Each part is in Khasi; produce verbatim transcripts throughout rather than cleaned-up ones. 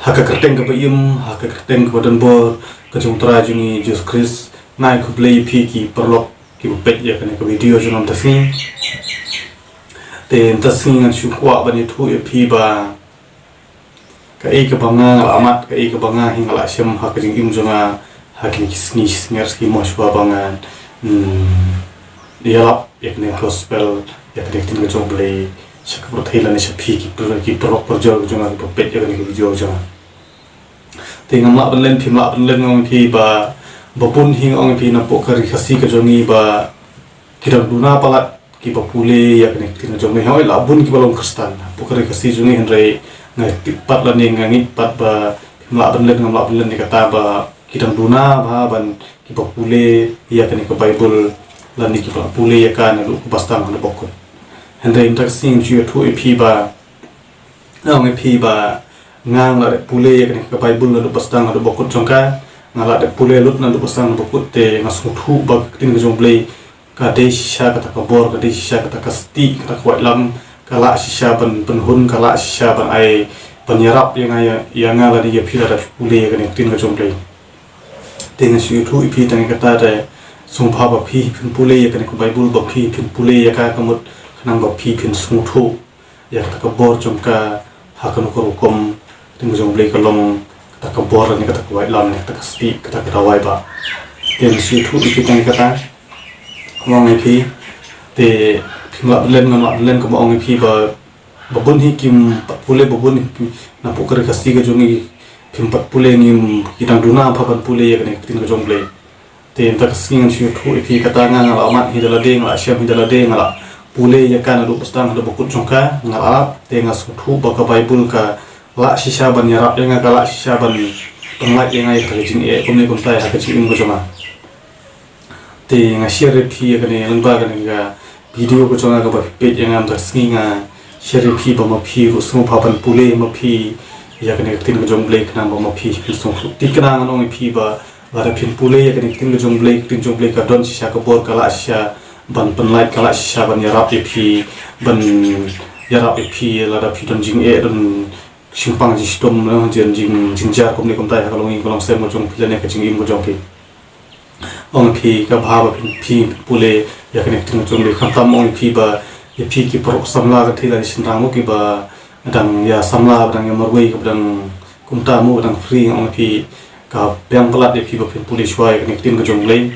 Ha ka kyrteng kaba im, ha ka kyrteng kaba donbor ka jong U Trai jong ngi Jisu Khrist, nga ai khublei ïa phi ki paralok kiba peit ïa kane ka video jong nga mynta ka sngi. Te mynta ka sngi ngan shu kwah ban ïathuh ïa phi ba kaei kaba nga nga la mat, kaei kaba nga hi nga la shem ha ka jingim jong nga ha kine ki sngi shisngi shisngi mo shuwa ba ngan, hmm, ïalap ïa kane ka gospel, ïa kane ka ktien ka jong U Blei sha ka pyrthei lane sha phi ki par-, ki paralok parajor ka jong nga kiba peit ïa kane ka video jong nga. Te ngam lah ban len, phim lah ban len, nga ong ïa phi ba, ba bun hi nga ong ïa phi napoh ka Ri Khasi ka jong ngi ba ki dang duna palat kiba pule ïa kane ka ktien ka jong U Blei. Hooid, la bun kiba long Khristan hapoh ka Ri Khasi jong ngi, hynrei nga tip pat lane nga ngeit pat ba phim lah ban len, ngam lah ban len ïa kata ba ki dang duna bha ban kiba pule ïa kane ka Baibl lane kiba pule ïa ka naduh kaba sdang haduh ba kut. Hynrei mynta ka sngi ngan shu ïathuh ïa phi ba, nga ong ïa phi ba nga nga la dep pule ïa kane ka Baibl naduh ba sdang haduh ba kut jong ka. Nga la dep pule lut naduh ba sdang haduh ba kut, te nga sngewthuh ba ka ktien ka jong U Blei ka dei shisha kata ka bor, ka dei shisha kata ka stieh, kata ka waitlam, ka lah shisha ban pynhun, ka lah shisha ban ai, ban ïarap ïa nga, ïa, ïa nga lane ïa phi lada phi pule ïa kane ka ktien ka jong U Blei. Te nga shu ïathuh ïa phi tang ïa kata, te sngewbha ba phi phin pule ïa kane ka Baibl, ba phi phin pule ïa ka, ka mut khnang ba phi phin sngewthuh ïa kata ka bor jong ka ha kano ka rukom, ka ktien ka jong U Blei ka long kata ka bor ne kata ka waitlam ne kata ka stieh, kata ka dawai ba. Te nga shu ïathuh ïa phi tang ïa kata, nga ong ïa phi, te phim lah ban len, ngam lah ban len, kaba ong ïa phi ba, ba bun hi kim pat pule, ba bun hi napoh ka Ri Khasi ka jong ngi phim pat pule, ngim, ki dang duna bha ban pule ïa kane ka ktien ka jong U Blei. Te mynta ka sngi ngan shu ïathuh ïa phi, kata nga nga la mat hi da lade, nga la shem hi da lade, nga la pule ïa ka naduh ba sdang haduh ba kut jong ka, nga la ap, te nga sngewthuh ba ka Baibl ka lah shisha ban ïarap ïa nga, ka lah shisha ban pynlait ïa nga ïa kata ka jingeh kumne kumtai ha ka jingim ka jong nga. Te nga share ïa phi ïa kane lyngba kane ka video ka jong nga kaba phi peit ïa nga mynta ka sngi, nga share ïa phi ba ma phi ruh sngewbha ban pule ma phi ïa kane ka ktien ka jong U Blei khnang ba ma phi phin sngewthuh. Te khnang ngan ong ïa phi ba lada phin pule ïa kane ka ktien ka jong U Blei, ka ktien jong U Blei ka don shisha ka bor, ka lah shisha ban pynlait, ka lah shisha ban ïarap ïa phi, ban ïarap ïa phi lada phi don jingeh, don shipang jingshitom, jing, jing, jingjia kumne kumtai ha ka longïing ka longsem ka jong phi lane ka jingim ka jong phi. Ong ïa phi ka bha ba phin, phi pule ïa kane ka ktien ka jong U Blei, khamtam ong ïa phi ba ïa phi ki paralok samla ka thei lane shynrang mo kiba dang ïa samla, ba dang ïa marwei, kiba dang kumta mo, ba dang free, ong ïa phi ka biang palat ïa phi ba phin pule shuwa ïa kane ka ktien ka jong U Blei.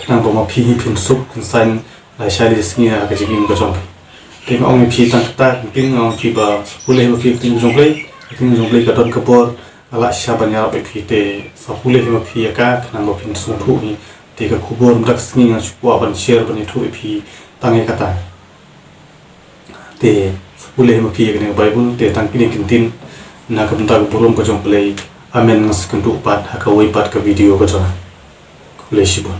Khnang ba ma phi hi phin suk, phin saiñ, lashai lashisngi ha ka jingim ka jong phi. Te nga ong ïa phi tang kata, ka ktien nga ong ïa phi ba sa pule hi ma phi ka ktien ka jong U Blei, ka ktien ka jong U Blei ka don ka bor, ka lah shisha ban ïarap ïa phi, te sa pule hi ma phi ïa ka, khnang ba phin sngewthuh hi. Te ka khubor mynta ka sngi nga shu kwah ban share ban ïathuh ïa phi tang ïa kata. Te sa pule hi ma phi ïa kane ka Baibl, te tang kine ki ktien na ka bynta ka burom ka jong U Blei. Amen, ngin sa ïakynduh pat ha kawei pat ka video ka jong nga. Khublei shibun.